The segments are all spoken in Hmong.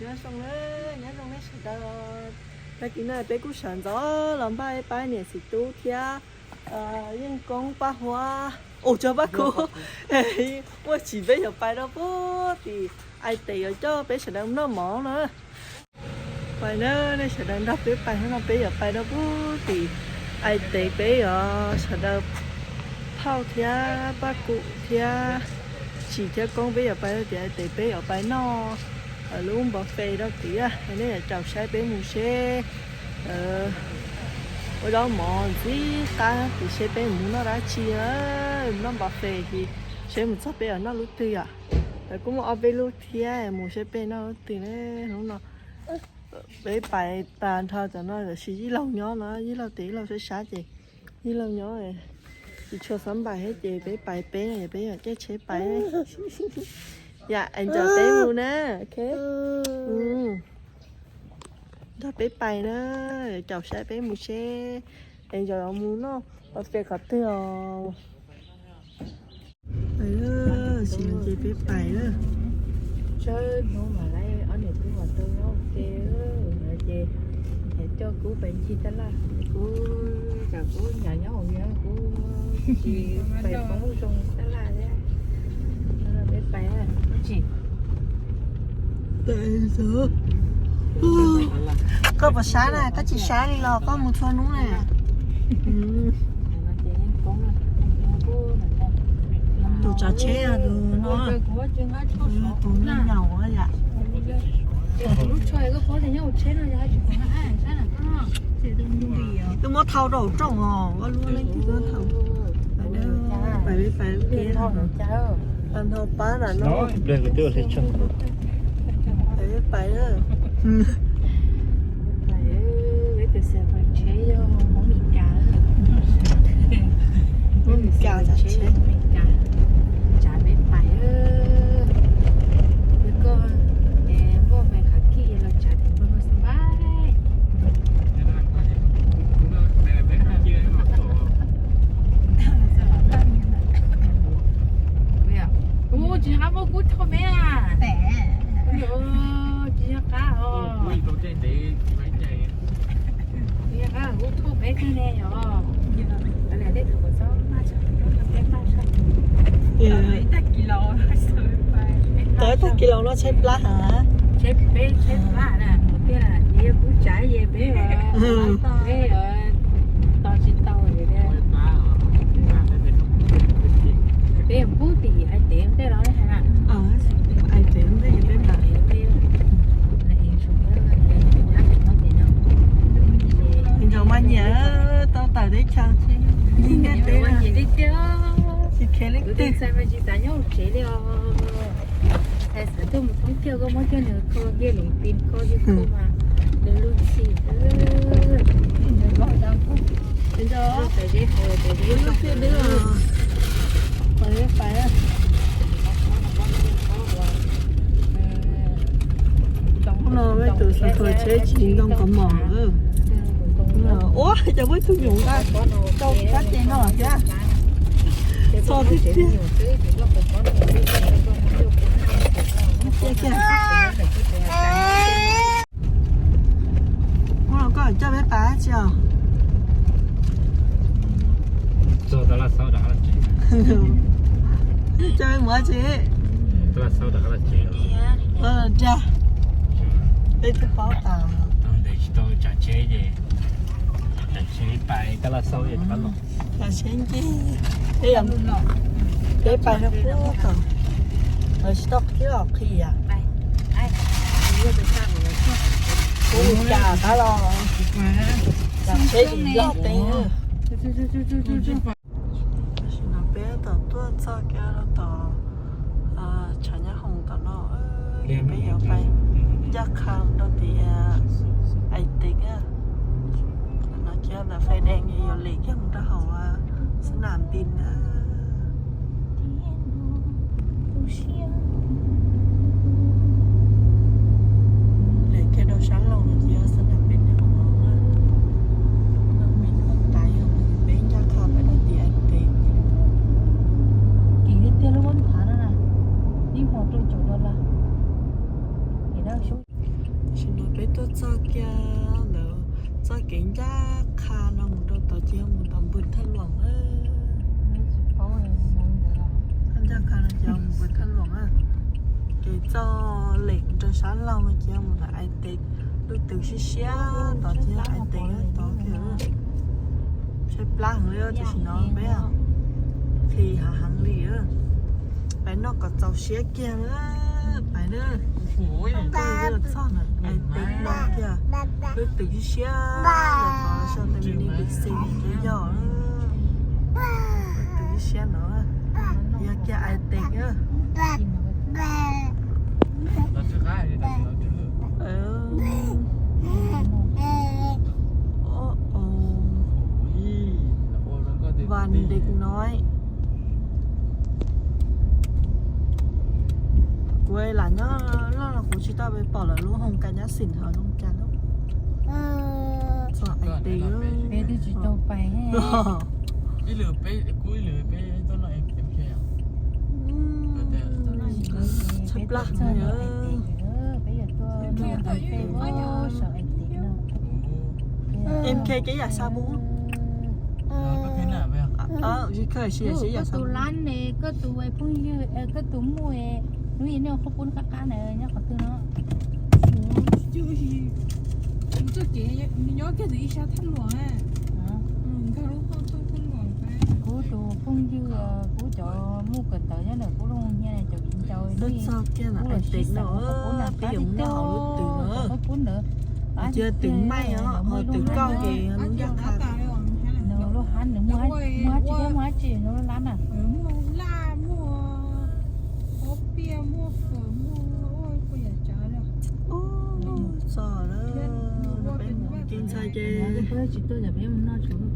Nyob zoo na, nyob zoo nej sawv daws. Tag kis no peb kuj sawv ntxov los npaj pab niam txiv tub thiab Yeej Koob Paj Huab, ua tsaug Paj Kub, muaj tsim peb yuav pais rau puag tim Ais Tes yuav coj peb sawv daws mus noj mov na. Pais na, nej sawv daws nrog peb pais, hnub no peb yuav pais rau puag tim Ais Tes, peb yuav sawv daws Phauj thiab Paj Kub thiab Tsim thiab Koob, peb yuav pais rau tim Ais Tes, peb yuav pais noj lub buffet rau tid, nej yuav caum saib peb mus seb ua zaub mov ntxim qab tid seb peb mus noj dab tsi, noj buffet ces seb mus txog peb yuav noj lub twg yom. Lawv kuj muaj ob peb lub thiab, mus seb peb noj lub twg ne. Hnub no peb pais tas nrho cov no, tiam sis Yij Laug nyob no, Yij Laug tias Yij Laug sab sab ces Yij Laug nyob tsis tshua xab npais thiab ces peb pais peb no, peb yuav caij tsheb pais. Yam es ncaim peb mus na, ok. Nrog peb pais na, caum saib peb mus seb es ncaim mus noj buffet qhov twg os. Pais, tsis no ces peb pais na. Tsawg hnub mas lawv ob niam tub mas tau nyob ua ke, ces coj kuv pais ncig tab laj, kuv, kuv nyuam nyob hauv, kuv tsis pais poob zoo tab laj thiab. Peb pais tsis Koj puas sab na? Koj tsis sab li los koj mus txhua hnub na. Tus tsav tsheb tus no, tus neeg nyaum yom. Twb muab thau rau hauv rooj os, koj lub leej twg tuaj thau. Pais, pais, pais, pab nram no. Pais, pais. Peb tus xav pais tsheb yog Hmoob Meskas. Hmoob Meskas tsav tsheb. Tsav peb pais. Koj muaj pais qhov kij los tsav tim npoo xab npais. Ua tsis qab muaj kub thauj peb a. Tsis yog qab os. Tsis yog qab kub thauj peb thiab ne yom. Tau ib tag kis los no tshaib plab heev. Tshaib plab na, tiag, yog kuv tsav ces peb, peb tos tsis tau li. Peb pub tim Ais Tes ntej los hais na. Ais Tes ntej peb mam. Nco mas nyiam tau tawm teb chaws, nyiam teb, tsis khiav leej twg. Tsis xav nyob hauv tsev li os. Txhais xav tuaj mus thoob tiaj, koj muab coj nws kho ntiaj lus pin kho li kho mas nws lub txim. Lub txim dib os. Pais, pais. Hnub no peb tus xov tooj tsheb tsis ntoo kaus mom lawm. Ua cas muaj ib tug nyuam nqa rau kab ke no thiab. Txog tiag tiag. Hnub no koj coj peb pais dab tsi os? Coj peb mus dab tsi? Dag, peb twb paub tas. Tsis tau tsam tsheb ces, tsam tsheb pais Taj Laj Xaub, tsam tsheb ncig, peb pais rau pem tom, lawv tsis tau qhib los qhib yam. Kuv mus cas qab los, tsam tsheb tsis loj teeb. Tam sim no peb tab tom tuaj txog kiag rau tom tshav nyab hoom tom no, peb yuav pais ncaj qha rau tim Ais Tes na. No kiag ntawm Fais Dees yuav lem kiag mus rau hauv xab nam npis na. Lem kiag rau sab laug no ces yog xab nam npis na. Peb ncaj qha pais rau tim Ais Tes. Kim tiag tiag lub vaj thav no na, ib hmos rau caum dollar. Es dab xyoob. Tam sim no peb tuaj txog kiag ntawd, txoj kev ncaj qha no mus rau tod ces yog mus tom npws Thaj Luam na. Txoj ncaj qha no ces mus npws Thaj Luam na. Ces txoj leem rau sab laug no ces yog mus tom Ais Tes, lub twg siab siab tod ces yog Ais Tes tod kiag. Tshaib plab heev li, tam sim no peb nqhis hav heev li. Peb noj kom txaus siab kiag, peb na. Tuaj txog na, Ais Tes no kiag, lub twg siab siab, sau ntawm ni pis xis cov yog, lub twg siab siab no, yog kiag Ais Tes. Vaj Dej Noj. Kuv lam nyob loj los kuv tsis tau pom lawv lub hoo ka nyab xim hauv zoo cas lawm. Txog Ais Tes, peb twb tsis tau pais. Tshaib plab heev. Peb yuav tuaj noj cà phê saum Ais Tes no. Em K kev yam xav mus. Koj tus lab ne, koj tus phooj ywg, koj tus muj, hnub ib nej qhuab pub qab qab na nyob qhov twg no? Txoj kev nyob kiag ntawm ib sab Thaj Luam. Kuv tus phooj ywg, kuv cov muj kawm ntawv nyob ntawm kuv lub hoo hnyiab cov viv ncaus, kuv los sis xeem qhuab pub na, pab tij tug cov qhuab pub ntawd. Twm maij os, twm kauj ces lub ncaj qha. Nws lub hab nws muaj dab tsi thiab, muaj dab tsi nws lub lab na? Muaj laj, muaj pob piaj, muaj fawm, muaj ua yam tsav. Txog lawm, peb mus, kuv tus ntxhais ces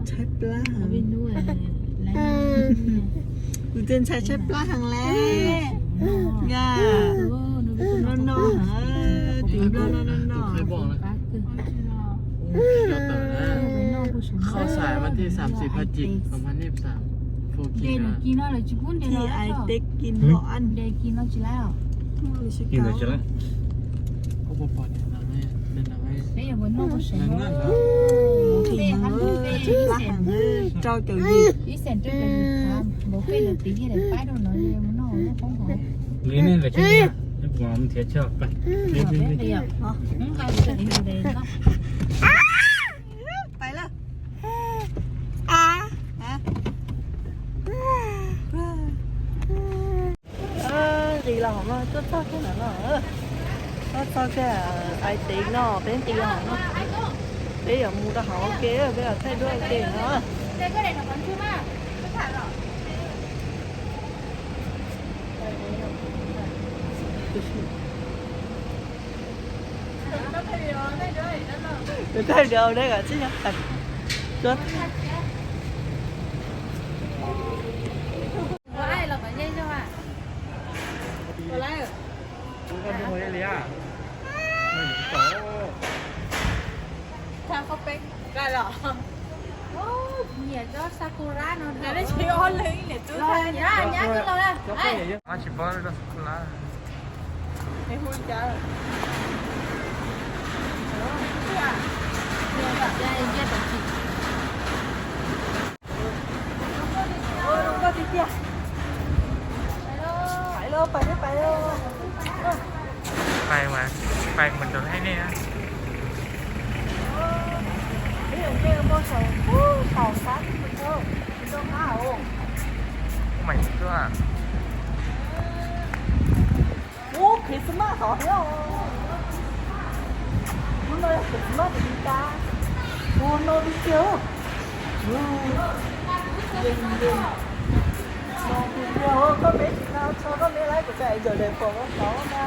tshaib plab heev. Kuv tus ntxhais tshaib plab heev lawm. Noj no, tim Nplog no no no. Kho xais mas thij xas xis pha cim, xas pha nij xas, Thij Ais Tes Kis Los Anj. Rau caum yim. Pais lawm. Nqis los hauv no, tuaj txog kiag ntawm no, tuaj txog kiag Ais Tes no, peb nqis los hauv no, peb yuav mus rau hauv ua ke, peb yuav thaij duab ua ke no. Thaij video ne kom tsis nyob. Nyiam tsob sakura no. Nyab, nyab twb los na. Tsis paub sakura. Pais mas, pais mus rau hauv nej. Ub, mas tuaj. Ub, Christmas tod thiab os. Hnub no yog Christmas ces li cas. Ua no li tiag. Yeej yeej no tiag tiag, koj peb tsis tau tso koj peb laib kuv peb yawm daim pom no tod na.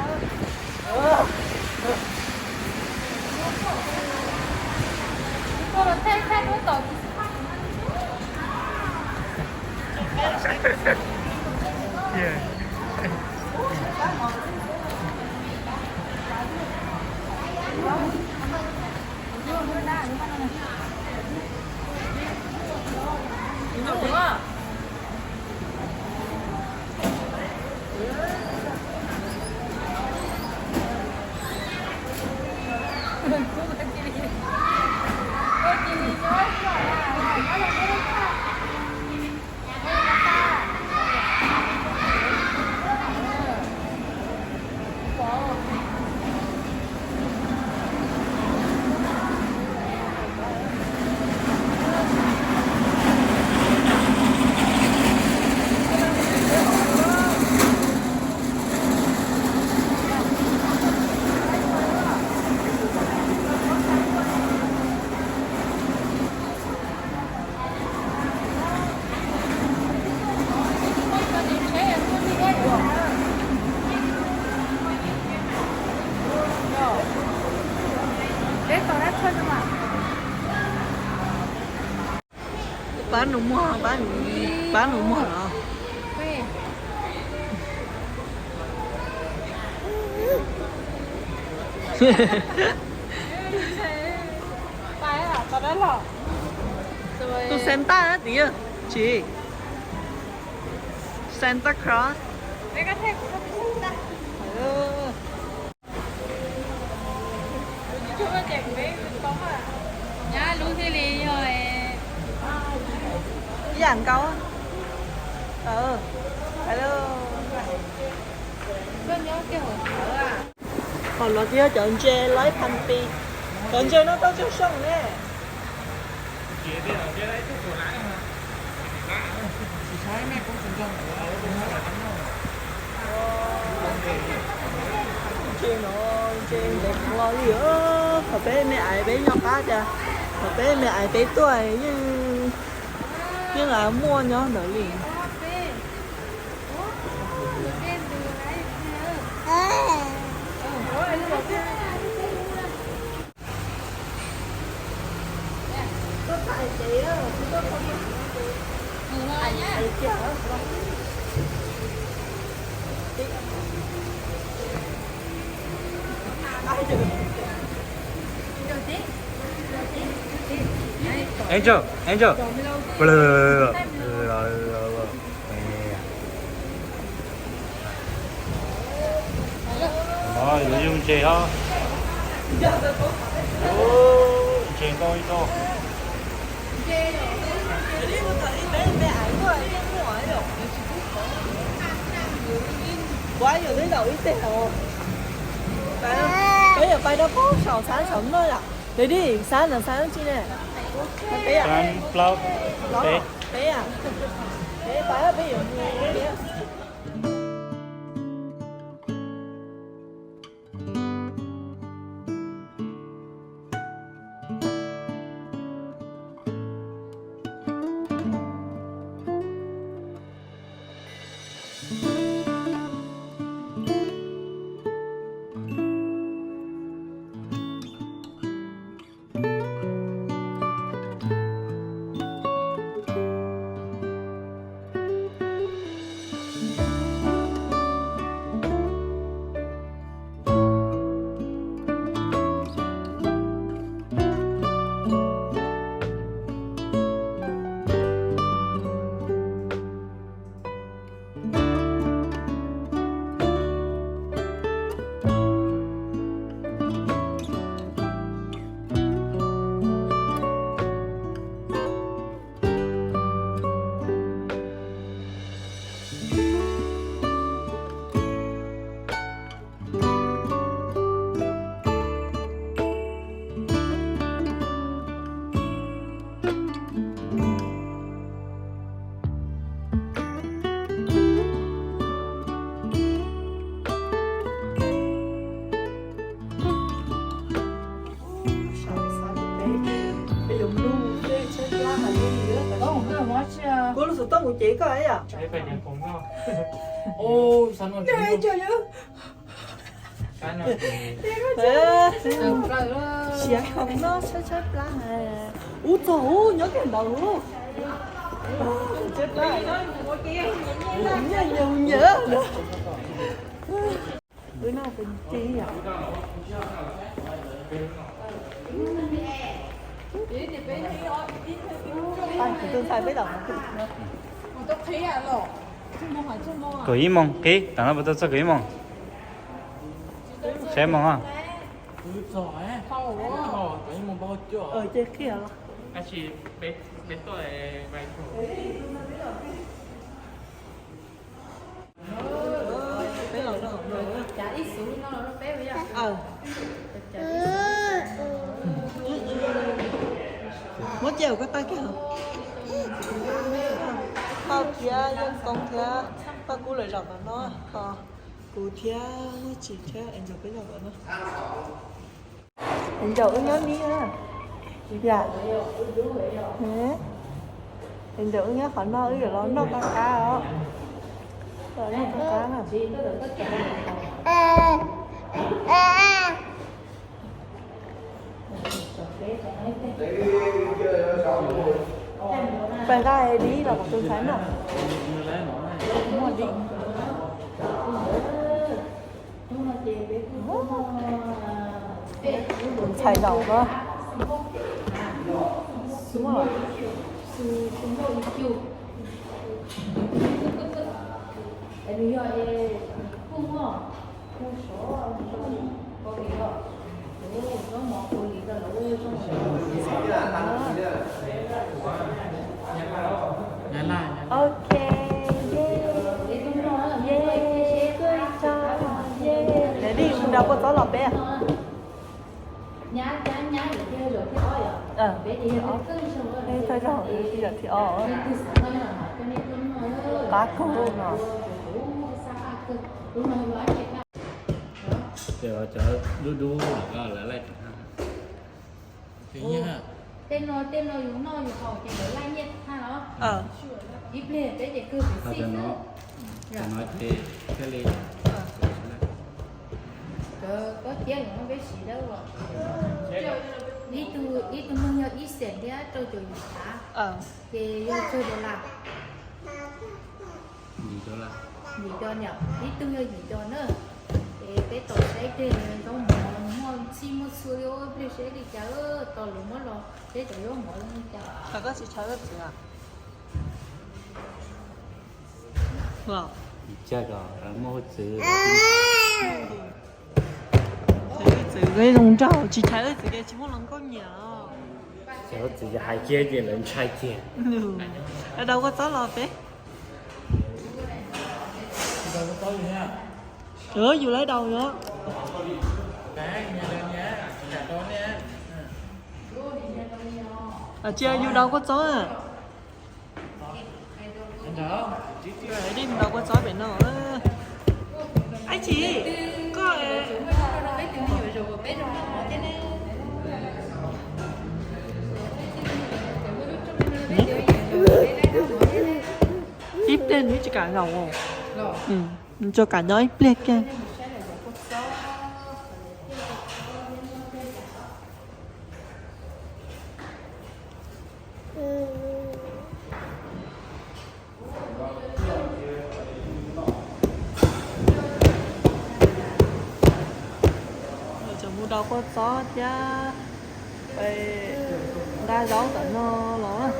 Pab nus muag, pab nus, pab nus muag los. Tus Santa na tim tsis, Santa Claus. Ib yam nkaus. Qhov no thiab cov ntses laib phan pis. Cov ntses no tau tsawg xyoo ne? Ntses no, ntses ntev heev los li. Thaum peb me aiv peb nyob qab tias, thaum peb me aiv peb tuaj yeej, yeej muaj nyob ntawd li. Angel, Angel. Yuav yug ntses os. Ntses ntau ib co. Ua yog twb zaum ib teg os. Peb yuav pais rau pem saum xab saum no yom. Peb dim xab no, xab tsi ne? Peb, plaub, peb. Peb, peb pais peb yuav mus. Kuv lub xov tooj kuv cev koj yom. Siav khoom no tshaib tshaib plab. Ub txog ub nyob kiag ntawd ub. Nyiam nyiam nyiam. Wb noj tus ci yom. Tus ntxhais peb tom. Kaum ib moos qib, tam no puas tau txog kaum ib moos? Saib moos a. Txog, txog, txog, mus npau cuaj. Ces qhia los. Muab cia koj tag kiag. Tau thiab, Yeej Koob thiab Paj Kub lawv zaum tom no, ho kuv thiab Muaj Tsim thiab Angel peb zaum tom no. Angel wb nyob ni na. Yam, Angel wb nyob qhov no, wb yuav los noj qab qab os. Los noj qab qab na. Pais nqa dib los kom tus ntxhais noj. Muaj dib. Tus ntxhais zaum no. Ok, ye, ye, tuaj tso, ye. Nws dij mus nrau kua txob los peb. Thawj zaug zaum thib ob. Qab kawg no. Cov dub dub lawv laij. Tej no, tej no yus noj yus haus ces lawv laij nyiaj tag los. Ib pliag peb ces kawg pem xij xwb. Cov no ces thiaj li, cov koj ciab los peb siv dawb os. Ib tug, ib tug neeg yog ib xees thiab rau caum yim thav, ces yog tsawg dollar? Yim co niam, ib tug yog yim co na. Es peb tos saib tej zaub mov muaj txhij muaj txhua li, ib pliag saib li cas, tos lawv muab los saib cov zaub mov li cas. Koj tsis tshawb txiv a? Muaj hauj txwv. Txwv zoo nraug, tsis tshawb txiv ces tsis muaj hluas nkauj nyiam. Txwv hais kiag ces lawv ntshai kiag. Daus kua txob los peb. Yus lawv daus yog. Tsis yog yus daus kua txob. Dij mus daus kua txob pem no. Ab tsi, koj ib pliag nws tsis kam zaum. Tsuas kam nyob ib pliag kiag. Tseem mus daus kua txob thiab nqa zaub tom no los.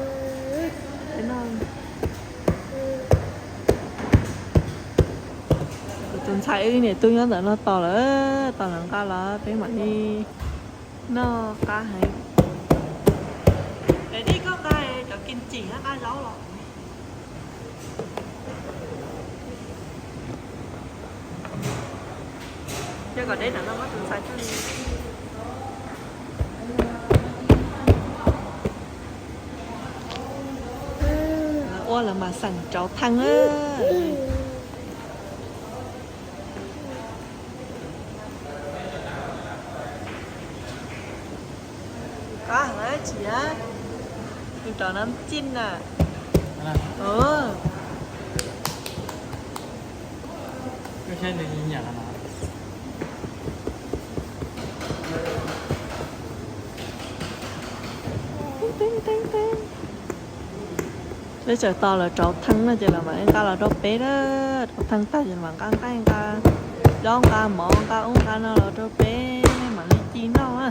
Tus ntxhais wb niam tub nyob ntawm no tos lawm, tos lawv nqa los peb mam li noj qab heev. Es dij koj nqa cov kim tsim nqa zaub los. Yog kom deb ntawm no muab tus ntxhais tsuj li. Ua lawv mas xeem rauv thaj. Qab heev tsis, tus rau nam cin na. Peb tseem tos lawv rauv thaj no ces lawv mam li nqa los rau peb na. Rauv thaj tag ces mam nqa nqaij nqa zaub nqa mov nqa ub nqa no los rau peb mam li ci noj na.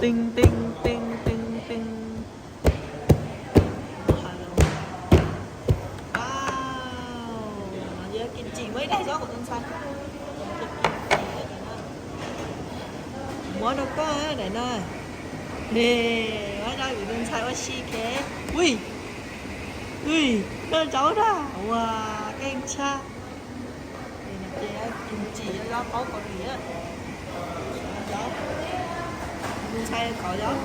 Tee tee tee tee tee. Ces kim tsim muaj ib daig zaub kuv tus ntxhais. Muab rau koj daim no. Ua rau kuv tus ntxhais ua si kev. Ui, ui, noj zaub dag ua keej tshaj. Ces kim chi zaub qaub Kaus Lim. Tus ntxhais kov zaub.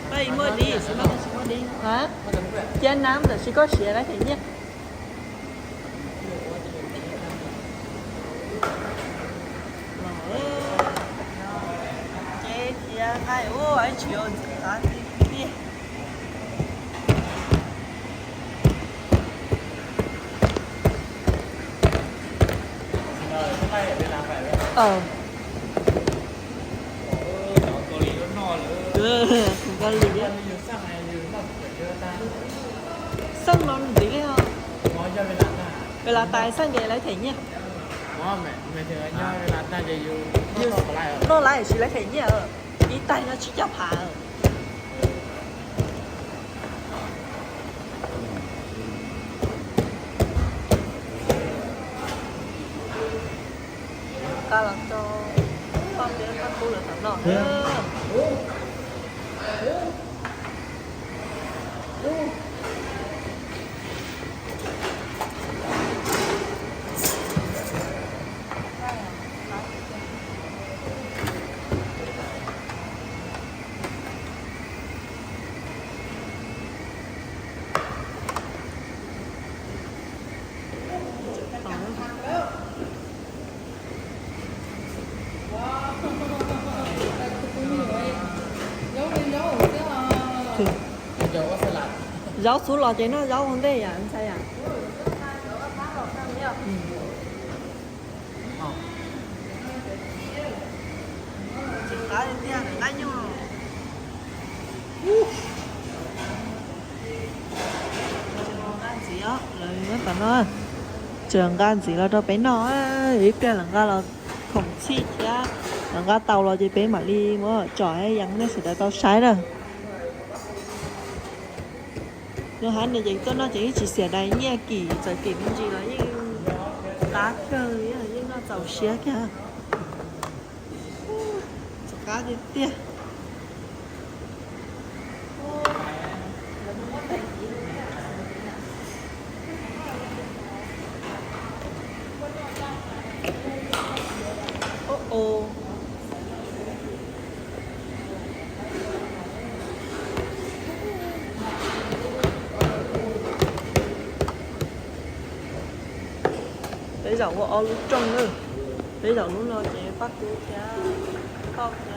Pab ib muaj dib, tsis muaj, tsis muaj dib. Cia nam tam sim koj siav lawv them nyiaj. Ces thiab nqaij ua tsis yog ntxim qab tiag tiag. Tus Kaus Lim. Xeej no ntxiv li os. Pes las tais xeej ces lawv them nyiaj. Yus noj lawv tsis lawv them nyiaj, ib tais no tsib caug phav. Nqa los rau poj niam poj kub lawv tom no. Zaub xub los ces noj zaub ua ntej yam ntxhais yam. Tsis qab tiag, nqa nyuj. Nqa ntxiv os, lawv nyob tom no. Tseem nqa ntxiv los rau peb noj, ib pliag lawv nqa los khoom txhij thiab, lawv nqa tau los ces peb mam li muab tsom yees nej sawv daws tau saib na. Lub hab no ces tuaj noj ces yeej tsis xiam dais nyiaj, kim txawm kim me ntsis los yeej qab kawg, yeej noj txaus siab kiag. Txaus qab tiag tiag. Peb zaum ua ob lub rooj na. Peb zaum lub no ces Paj Kub thiab Thoj thiab